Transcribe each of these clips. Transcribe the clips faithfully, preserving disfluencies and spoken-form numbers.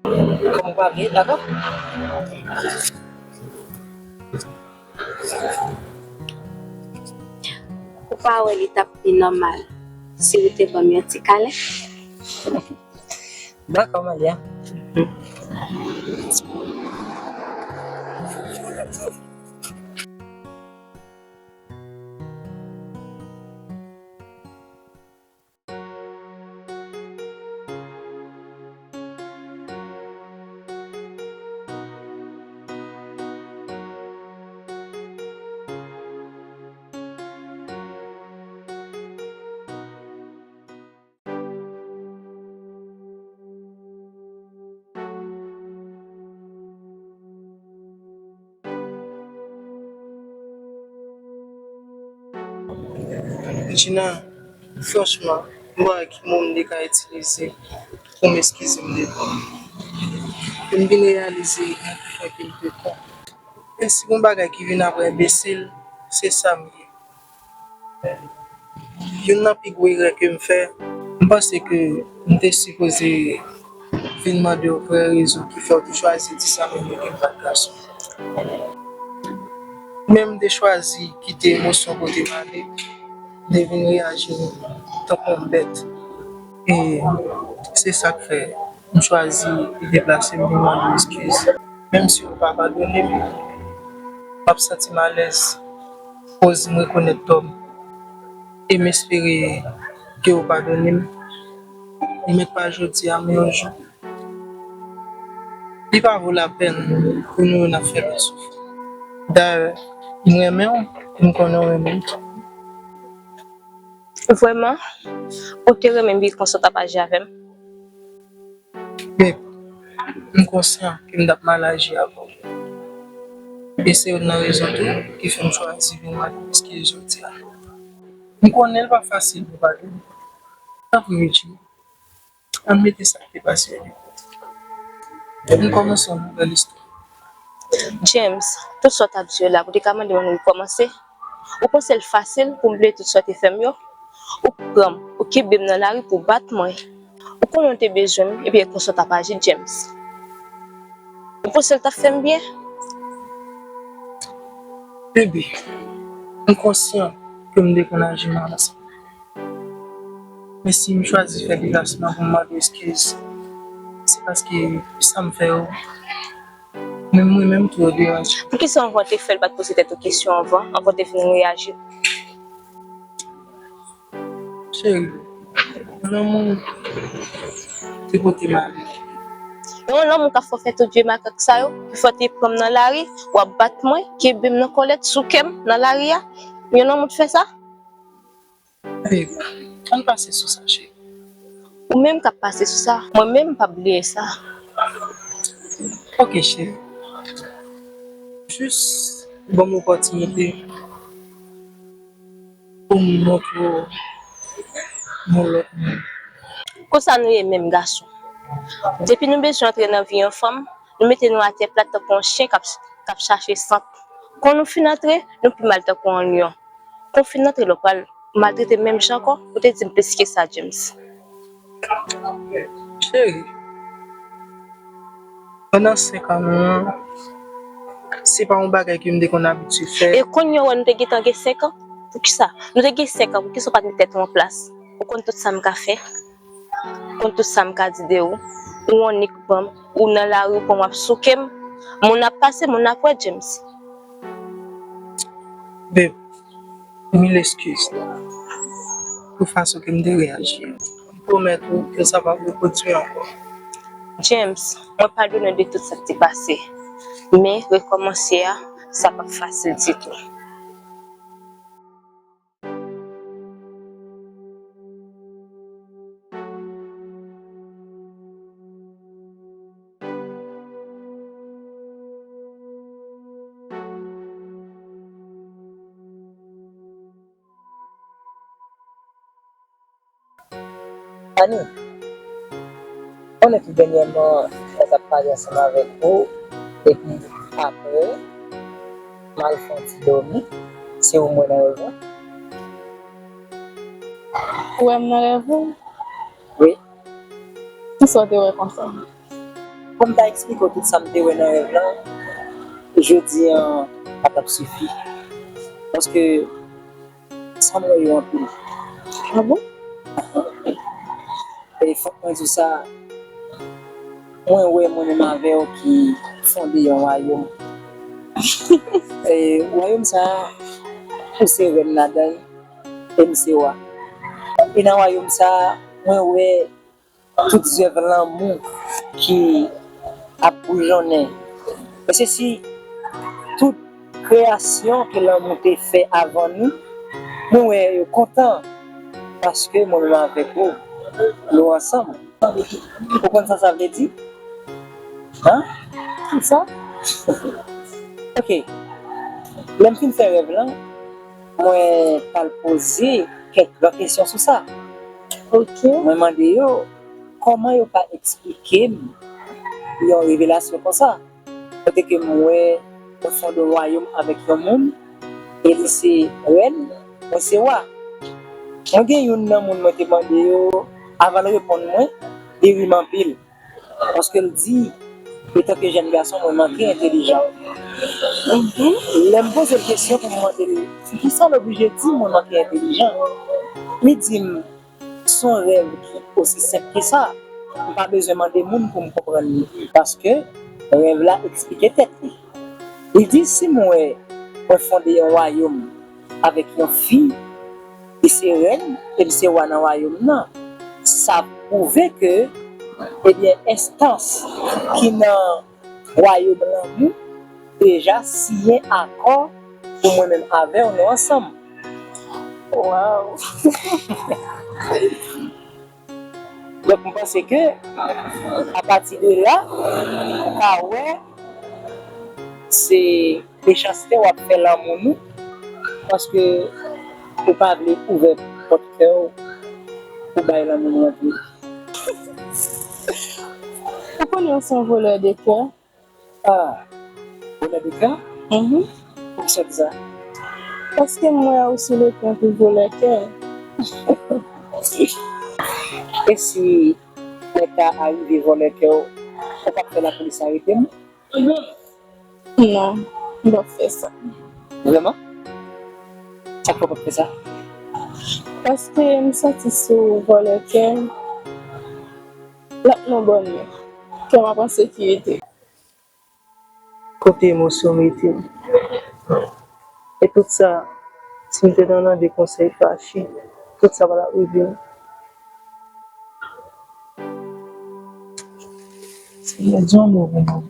Kòm ou pa vle, dakò? Ou pa wè li t ap pi nòmal si ou te ban m yon ti kalen? Dakò, Malia. Gina, franchman, m pa wè ki mo m te ka itilize pou m eskize m devan w. Pou m vin reyalize enbesil ke m te kon. E si gon bagay ki vin apre enbesil, se sa m ye. Youn nan pi gwo erè ke m fè, m panse ke m te sipoze vin mande w vrè rezon ki fè w te chwazi di sa menm yo ke m pa t gason. Men m te chwazi kite emosyon pote m ale, m te vin reyaji tankou yon bèt. E se sa k fè m chwazi deplase m vin mande w eskiz. Menm si w pa padone m, m ap santi m alèz koz m rekonèt tò m. E m espere ke w padone m. Li mèt pa jodi a, men yon jou. Li pa vo lapèn pou nou youn ap fè lòt soufri. Dayè, m renmen w, e m konnen w renmen m tou. Vrèman, ou te renmen m pi konsa w t ap aji avè m? Men, m konsyan ke m t ap mal aji avè w. E se youn nan rezon tou ki fè m chwazi vin mande w eskiz jodi a. M konnen l pa fasil pou padone. Tanpri, Richie, ann mete sa k te pase yo de kote. Ann kòmanse yon nouvèl istwa. James, tout sa w t ap di yo la, pou te ka mande mwen pou m kòmanse? Ou panse l fasil pou m bliye tout sa w te fè m yo? Ou pran m, ou kenbe m nan lari pou w bat mwen. Ou konnen w te bezwen m, epi e konsa w t ap aji, James. Ou panse l t ap fè m byen? Bebe, m konsyan ke m te konn aji mal ansanm. Men si m chwazi fè deplasman pou m mande w eskiz, se paske sa m fè yo, menm mwen menm tou yo deranje. Poukisa anvan w te fè l pa t poze tèt ou kesyon anvan, anvan w te vin reyaji? Cheri, lanmou te pote m ale. Yon lanmou k ap fè w fè tout vye makak sa yo, ki fè w te pran m nan lari, w ap bat mwen, kenbe m nan kòlèt, souke m nan lari a. Yon lanmou t fè sa? Babe, ann pase sou sa, cheri. Ou menm k ap pase sou sa, mwen menm m p ap bliye sa. Ok, cheri. Jis ban m opòtinite pou m montre w yon lòt moun. Konsa nou ye menm gason. Depi nou bezwen antre nan vi yon fanm, nou mete nou atè plat tankou yon chen k ap, k ap chache sant. Kon nou fin antre, nou pi mal tankou yon lyon. Kon w fin antre la, w pral maltrete m menm jan ankò? Ou te di m plis ke sa, James. Cheri, pandan senk an nou an, se pa yon bagay ke m te konn abitye fè. E kounye a w wè nou te gentan gen senk an? Poukisa? Nou te gen senk an, poukisa w pa t met tèt ou an plas? Ou konn tout sa m ka fè? Ou konn tout sa m ka di de ou? Ou annik pran m, ou nan lari, ou pran m, w ap souke m. Moun ap pase, moun ap wè, James. Babe, mil eskiz pou fason ke m te reyaji an. M pwomèt ou ke sa p ap repwodui ankò. James, mwen padone w de tout sa k te pase. Men, rekòmanse a, sa p ap fasil ditou. Ani, konnen tou dènyèman, mwen t ap pale ansanm avèk ou, epi apre, m al fè yon ti dòmi, se ou m wè nan rèv mwen. Ou wè m nan rèv ou? Wi. Kisa w te wè konsa? Pou m ta eksplike w tout sa m te wè nan rèv lan, jodi an pa t ap sifi. Paske sa m wè yo anpil. Ah bon? E fòk mwen di w sa, mwen wè mwen menm avè w ki fonde yon wayòm. E wayòm sa a, ou se rèn ladan l, e m se wa. E nan wayòm sa a, mwen wè tout zèv lanmou ki ap boujonnen. E se si tout kreyasyon ke lanmou te fè avan nou, nou wè yo kontan paske mwen menm avèk ou, nou ansanm. Ou konn sa sa vle di? Hein? Kisa? Ok. Lè m fin fè rèv lan, mwen t al poze kèk gran kesyon sou sa. Ok. Mwen mande yo kòman yo ka eksplike m yon revelasyon konsa. Kote ke m wè mwen fonde yon wayòm avèk yon moun, e li se rèn, mwen se wa. Mwen gen youn nan moun mwen te mande yo, avan l reponn mwen, li ri m anpil. Paske l di, etanke jèn gason, mwen manke entelijan. Lè m poze l kesyon pou m mande l, poukisa l oblije di m mwen manke entelijan? Li di m, se yon rèv ki osi senp ke sa. M pa bezwen mande moun pou m konprann li, paske rèv la eksplike tèt li. Li di, si m wè mwen fonde yon wayòm avèk yon fi, li se rèn e m se wa nan wayòm nan. Sa pwouve ke, ebyen, enstans ki nan wayòm lanmou deja siyen akò pou mwen menm avè w, nou ansanm. Waw! Donk, m panse ke, apati de la, ou ka wè, se mechanste w ap fè lanmou nou, paske ou pa vle ouvè pòt kè w pou bay lanmou nou antre. Ou konnen w se yon volè de kè? Ah, volè de kè? Mhm. Poukisa w di sa? Paske m wè ou sou le pwen pou vòlè kè. E si nèg ta arive vòlè kè w, ou p ap fè lapolis arete m? Non, m p ap fè sa. Vrèman? Sa k fè w p ap fè sa? Paske m santi si w vòlè kè m, l ap nan bòn men. Kè m ap an sekirite. Kote emosyon mete m. E tout sa, si m te nan mande konsèy fache, tout sa pa t ap rive m. Senyè, di yon mo pou mwen.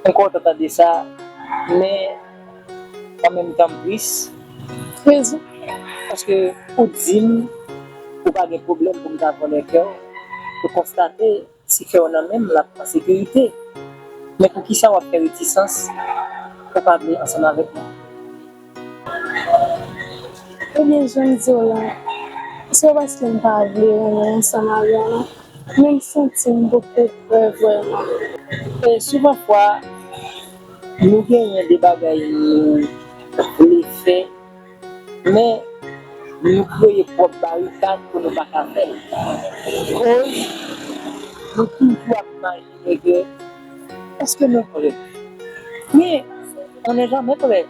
M kontan tande sa, men an menm tan m tris. Rezon? Paske ou di m ou pa gen pwoblèm pou m ta vòlè kè w, ou konstate si kè w nan men m, l ap an sekirite. Men poukisa w ap fè retisans, ou pa vle ansanm avèk mwen? Ebyen, jan m di w la, se pa paske m pa vle renmen ansanm avè w non, men m santi m poko prè vrèman. E souvan fwa, nou genyen de bagay nou vle fè, men nou kreye pwòp barikad pou nou pa ka fè l. Koz nou toujou ap imajine ke, èske nou prè? Men, on n'est jamais prêt.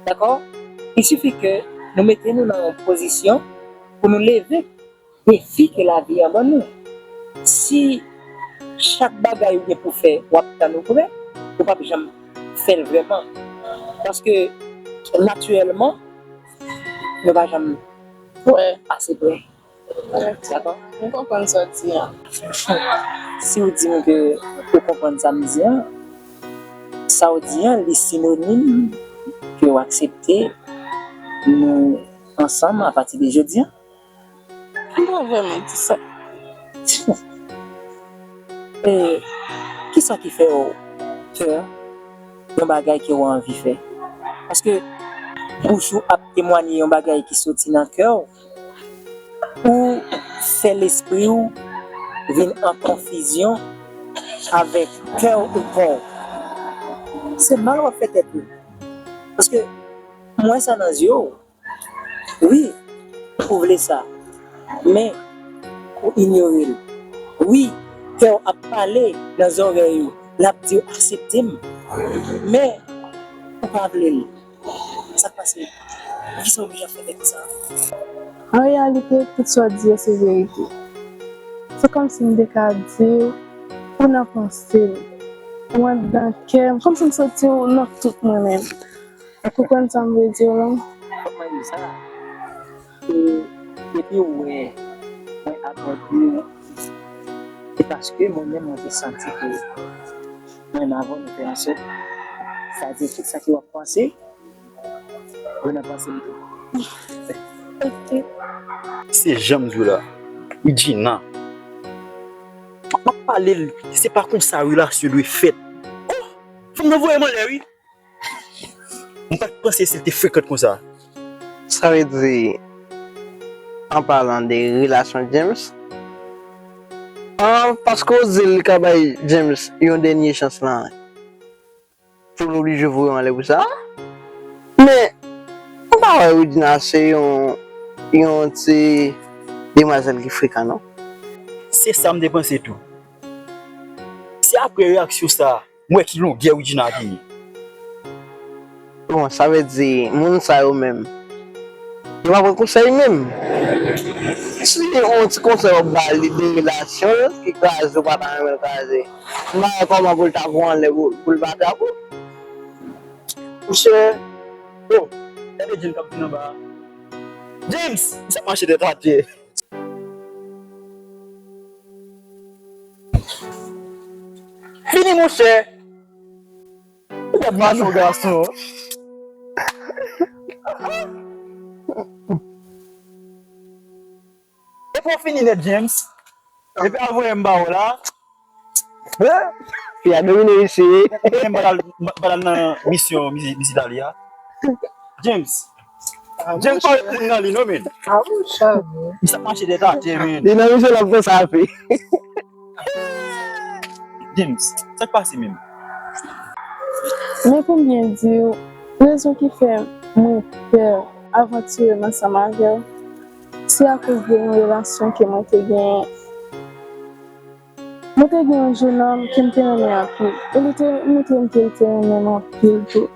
Dakò? Il suffit ke nou mete nou nan yon pozisyon pou nou leve defi ke lavi an ban nou. Si chak bagay ou gen pou fè, w ap tann ou prè, ou p ap janm fè l vrèman. Paske, natirèlman, nou pa janm ase prè. Dakò? M konprann sa w di an. Si w di m ke ou konprann sa m di an, sa w di an, li sinonim ke w aksepte nou ansanm apati de jodi an? M pa vrèman di sa. E kisa ki fè w pè yon bagay ke w anvi fè? Paske Bouch ou ap temwanye yon bagay ki soti nan kè w, ou fè lespri w vin an konfizyon avèk kè w ou kò w. Se mal w ap fè tèt ou. Paske m wè sa nan zye w. Wi, ou vle sa. Men, ou inyore l. Wi, kè w ap pale nan zòrèy ou. L ap di w aksepte m. Men, ou pa vle l. Sa k pase? Poukisa w oblije ap fè tèt sa? An reyalite, tout sa w di yo se verite. Se kòmsi m te ka di w, ou nan panse m, ou anndan kè m, kòmsi m santi w nan tout mwen menm. Ou konprann sa m vle di w lan? Fòk mwen di w sa. E depi w wè mwen abandone w, se paske mwen menm mwen te santi ke mwen avè w nou fè ansent. Sa di tout sa ke w ap panse, mwen nan panse m tou. Se jan m di w la, Widjina. M ap pale l, se pa konsa relasyon dwe fèt. Oh! Fanm nan voye m anlè wi. M pa t panse si l te frekan konsa. Sa vle di, an palan de relasyon James, an, paske w di l li ka bay James yon dènye chans lan, pou l oblije voye w anlè pou sa? Men, m pa wè Widjina se yon, yon ti demwazèl ki frekan, non. Se sa m te panse tou. Se apre reyaksyon sa a, m wè ki longè Widjina genyen. Bon, sa vle di, moun sa yo menm, yo pa pran konsèy menm. Si yon ti konsèy w ap ba li de relasyon l ki kraze, ou pa ta renmen l kraze, m pa wè kòman pou l ta pran anlè pou, pou l pa trapè w. Monchè, oh, gade James k ap vin anba a. James, sa mache tèt atè. Fini, monchè. Ou gad mache yon gason. Epi w fini nèt, James. Epi al voye m ba w la. Fi a domine isi. Mwen m pa t al, m pa t al nan misyon mizi-, mizitali a. James. James pa ret moun nan li non, men. Li sa mache tèt atè, men. Li nan misyon l ap konsa ape. James, sa k pase menm? Men pou m byen di w, rezon ki fè mwen pè avantire m ansanm avè w, se akoz de yon relasyon ke mwen te genyen. Mwen te gen yon jennonm ke m te renmen anpil, e li te montre m ke li te renmen m anpil tou.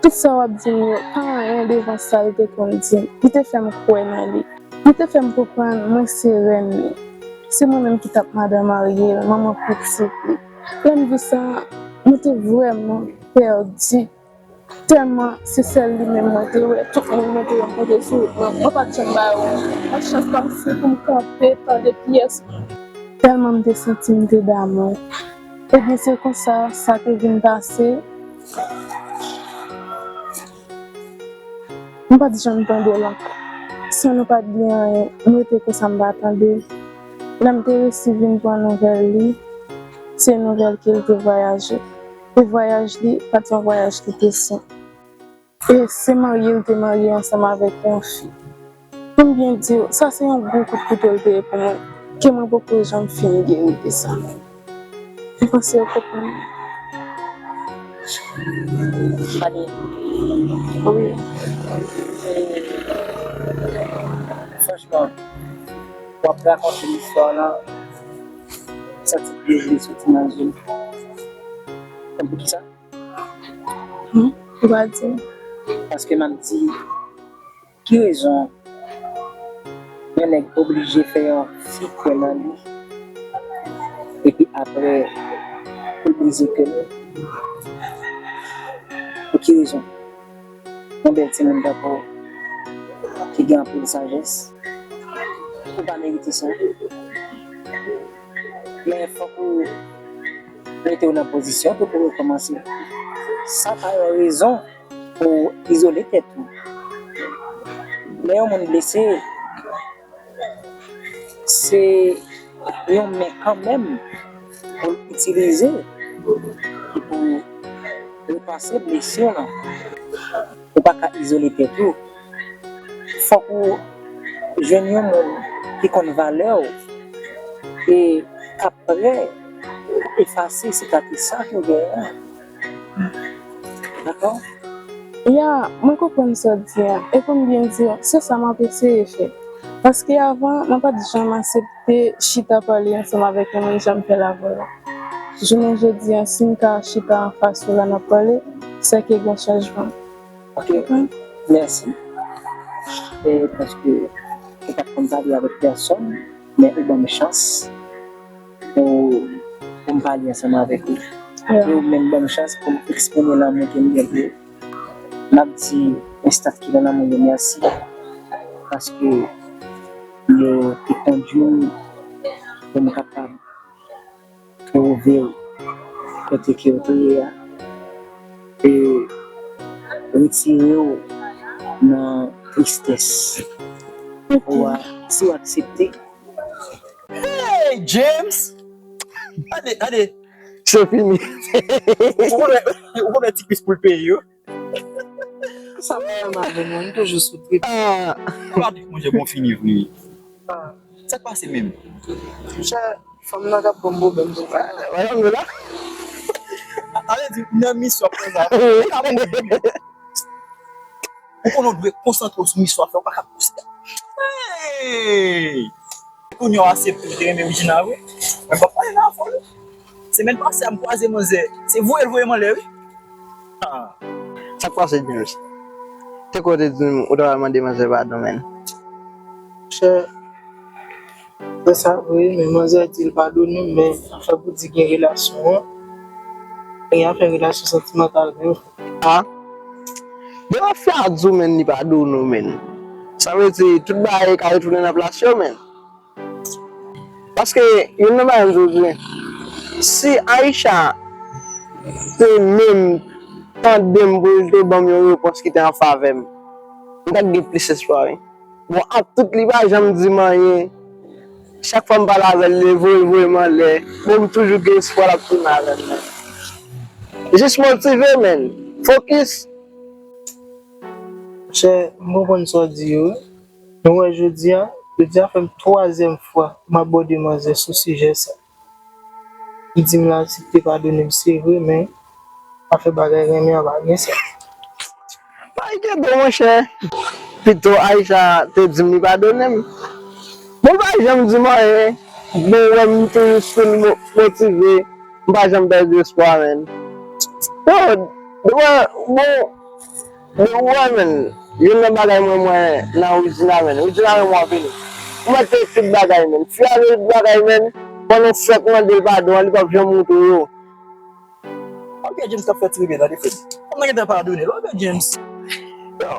Tout sa w ap di m yo pa anyen devan sa l te konn di m. Li te fè m kwè nan li. Li te fè m konprann mwen se rèn li. Se mwen menm ki t ap madan marye l, manman pitit li. Lè m di sa, mwen te vrèman pèdi. Tèlman se sèl li menm mwen te wè, tout moun mwen te rankontre sou wout mwen, mwen pa t janm ba yo yon chans kòmsi pou m kanpe tande pyès mwen. Tèlman m te santi m te damou. Ebyen, se konsa sa te vin pase. M pa t janm tande l ankò. San nou pa t di anyen, m rete konsa m pa tande l. Lè m te resi vin pran nouvèl li, se nouvèl ke l te vwayaje. E vwayaj li pa t yon vwayaj ki te senp. E se marye l te marye ansanm avèk yon fi. Pou m byen di w, sa se yon gwo kout kouto l te ye pou mwen, ke mwen poko janm fin geri de sa. M panse w konprann. Fani, wi. Franchman, w ap rakonte istwa w lan, m santi dlo vle soti nan je m. Konn poukisa? Hmm? Ou pa di m. Paske m ap di, ki rezon yon nèg oblije fè yon fi kwè nan li, epi apre, pou l brize kè l? Pou ki rezon? Yon bèl timoun tankou w, ki gen anpil sajès, ou pa merite sa. Men fòk ou mete w nan pozisyon tou pou rekòmanse. Sa pa yon rezon pou izole tèt ou. Lè yon moun blese, se yon men kanmenm pou l itilize ki pou Pase blesi w lan. Ou pa ka izole tèt ou. Fòk ou jwenn yon moun ki konn valè w e k ap prè pou efase sikatris sa ke w genyen an. Dakò? Ya, mwen konprann sa w di a. E pou m byen di w, se sa m ap eseye fè. Paske avan, mwen pa t janm aksepte chita pale ansanm avèk yon moun jan m fè l avè w la. Jounen jodi a, si m ka chita anfas ou la n ap pale, se ke gen chanjman. Ok, mèsi. E paske ou pa t konn pale avèk pèsòn, men ou ban m chans pou, pou m pale ansanm avèk ou. E ou menm ban m chans pou m eksprime lanmou ke m gen pou ou. M ap di Estat ki nan lanmou yo mèsi, paske yo te kondui m pou m kapab twouve w kote ke w te ye a, e retire w nan tristès. Ou a, si w aksepte. Hey, James! Gade, gade, Se fini. Ou konnen, ou konnen ti pis pou l peye yo. Sa pa yon mal, mwen, m toujou sou trip. Gade, monchè, bon fini vre. Sa k pase menm? Chè, fanm nan k ap ban m pwoblèm tou. Wè, wè la. Ale di, nan misyon prezan. Ou konnen w dwe konsantre w sou misyon a fè, ou pa ka pouse. Hey! Kounye a w aksepte w te renmen Regina vre. Mwen pa pale nan afè w non. Semèn pase a m kwaze manzè. Se voye l voye m anlè wi. Ah. Sa k pase, James? Te kote di m ou ta pral mande manzè padon, menn. Chè, se sa vre, men manzè di l padone m, men afè pou di gen relasyon an, gen afè relasyon santimantal menm. Ah? Depi fia di w, menn, li padone w, menn. Sa vle di tout bagay ka retounen nan plas yo, menn. Paske youn nan bagay m toujou di, si Aisha te menm tande m pou l te ban m yon repons ki te an favè m, m t ap gen plis espwa wi. Bon, ak tout li pa janm di m anyen. Chak fwa m pale avè l, li voye l voye m anlè. Bon, m toujou gen espwa l ap tounen avè m, menn. Jis motive, menn. Fokis. Chè, m konprann sa w di yo wi. Nou wè jodi a, jodi a fè m twazyèm fwa m abòde manzè sou sijè sa. Li di m l aksepte padone m, se vre, men afè bagay renmen an pa gen sa. Pa enkyete w, monchè. Pito Aisha te di m li padone m. Bon, l pa janm di m anyen. Bon, wè m toujou sou l mo- motive. M pa janm pèdi espwa, menn. Yo, wè, bon, Bon, ou wè, menn, youn nan bagay mwen, mwen nan Regina, menn. Regina renmen w anpil. Ou mèt fè tout bagay, menn. Fi a vle tout bagay, menn. Pandan w fèk mande l padon an, li p ap janm montre w yo. Ok, James k ap fè ti bebe, tande, frè m. Kòman gentan padone l? Ok, James. Yo.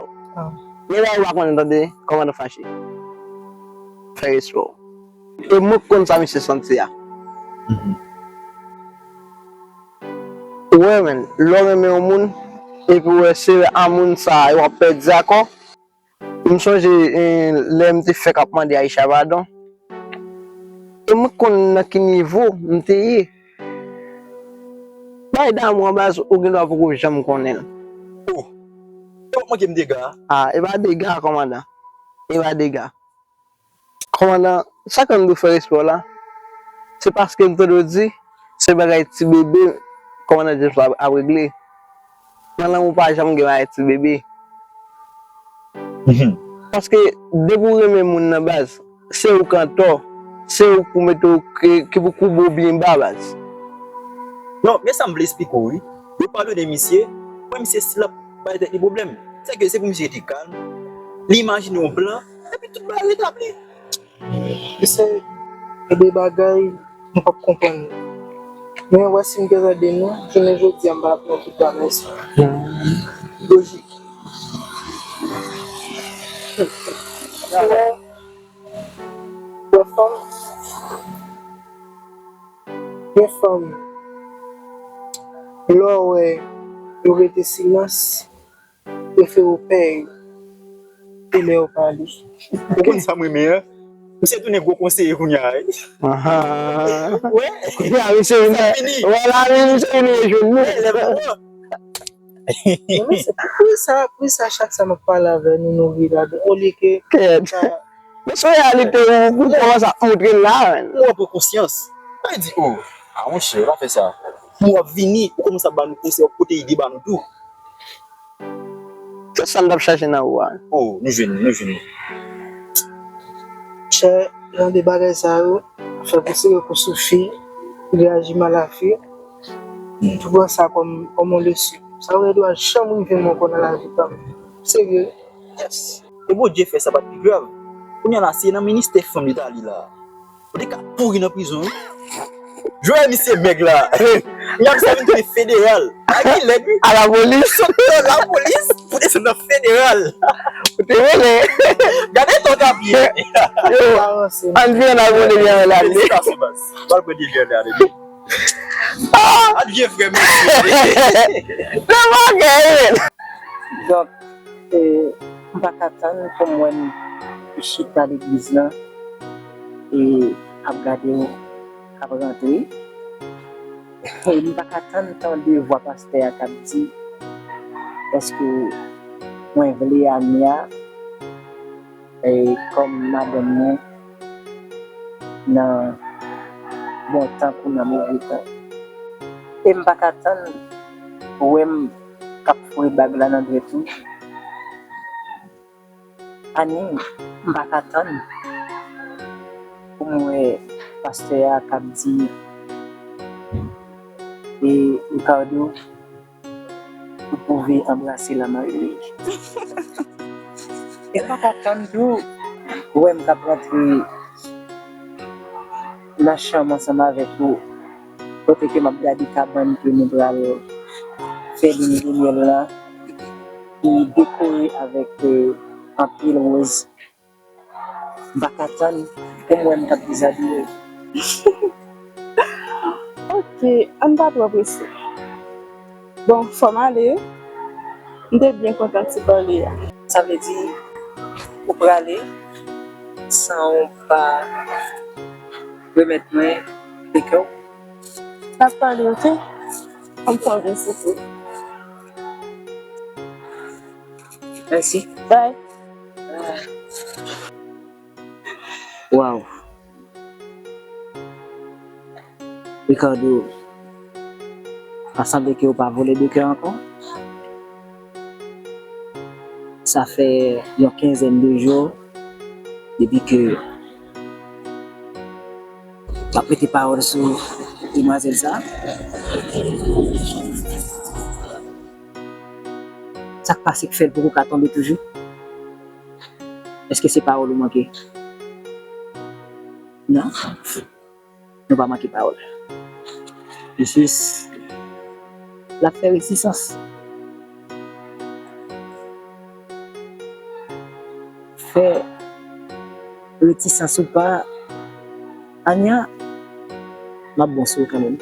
Men la, ou pa konnen, tande, kòmandan fache. Fè respè w. E mwen k konn sa misye santi a. Ou wè, menn, lè w renmen yon moun, epi w wè se a moun sa a, w ap pèdi akò. M sonje, eh, lè m te fèk ap mande Aisha padon. E mwen konn nan ki nivo m te ye. Bay damou an baz, ou gen dwa poko janm konnen l. Oh! E w ap manke m dega. Ah, e pa dega, kòmandan. E pa dega. Kòmandan, sa k fè m dwe fè respè w la, se paske m tande w di, se bagay ti bebe, kòmandan James ap, ap regle. Nan lanmou pa janm gen bagay ti bebe. Paske depi w renmen moun nan baz, se ou k antò, se ou k pou mete w ki, ki pou koube w byen ba baz. Non, men sa m vle esplike w wi. Yo padone misye, wè misye still ap bay tèt li pwoblèm. Sèke se pou misye rete kalm, li imajine yon plan, epi tout bagay retabli. Mesye, gen de bagay nou p ap konprann. Men wè si m te tande nou, jounen jodi a m pa t ap nan tout bagay sa. Lojik. Wè, wè fanm, gen fanm, lè w wè yo rete silans, prefere w pè yo. E lè yo pale. Ou konn sa m renmen an? Misye tounen gwo konseye kounye a wi. Ahan. Wè. Kounye a, misye vin. Sa fini. Wè la, men misye vin rejouen nou. Wè, lè m Men se pou, pou sa, pou sa, chak sa m ap pale avè nou, nou ri ladan. Olye ke Kèt. Men se reyalite ou, ou kòmanse ap montre l la, menn. Ou pran konsyans. Mwen di, oh, ah monchè, pa fè sa. Pou w ap vini, ou kòmanse ap ba nou konsèy, w ap pote ide ba nou tou. Se sa m t ap chache nan ou a. Oh, nou jwenn li, nou jwenn li. Chè, jan de bagay sa yo, fè pou sere pou soufi, reyaji mal a fi, tou pran sa kòm kòm yon leson. Sa yo dwa janm rive m ankò nan lavi pa m. Serye. Yes. E Bondye fè sa pa t pi grav. Kounye a la, se nan ministè fanm li t ale la. Ou te ka pouri nan prizon, wi. Jwè misye mèg la. Y ap sa vin tounen federal. A ki lèd, wi. A lapolis. Sot nan lapolis pou desann nan federal. Ou te rele. Gade ton tapye. Pa ranse. Ann vin ann al pran devyen la. Felisitasyon, baz. Bal pran devyen la, depi. Al vye frè mesye. Se bagay. Donk, e, m pa ka tann pou m wè m chita legliz lan e ap gade w k ap rantre. E m pa ka tann tande vwa pastè a k ap di, èske mwen vle Ania e, kòm madanm mwen nan bon tan kou nan move tan. E m pa ka tann wè m k ap foure bag la nan dwèt ou. Ani, m pa ka tann pou m wè pastè a k ap di, e Ricardo, ou pwouve anbrase la Marie. E m pa ka tann tou wè m k ap rantre nan chanm ansanm avèk ou, kote ke m ap gade kabann ke nou pral fè lini de myèl la, ki dekore avèk, e, anpil woz. M pa ka tann pou m wè m t ap dezabiye. Ok, ann pa twò prese. Bon, fò m ale. M te byen kontan ti pale a. Sa vle di, ou prale san ou pa remèt mwen de kè w? N ap pale, ok? Ann fè yon byen sou tou. Mèsi. Bye. Waw. Ricardo, pa sanble ke ou pa vole de kè ankò. Sa fè yon kenzèn de jou depi ke m ap mete pawòl sou demwazèl sa. Sa k pase k fè l poko ka tonbe toujou? Èske se pawòl ou manke? Non. Nou pa manke pawòl. Jis, l ap fè retisans. Fè retisans ou pa, Ania, m ap bon sou ou kanmenm.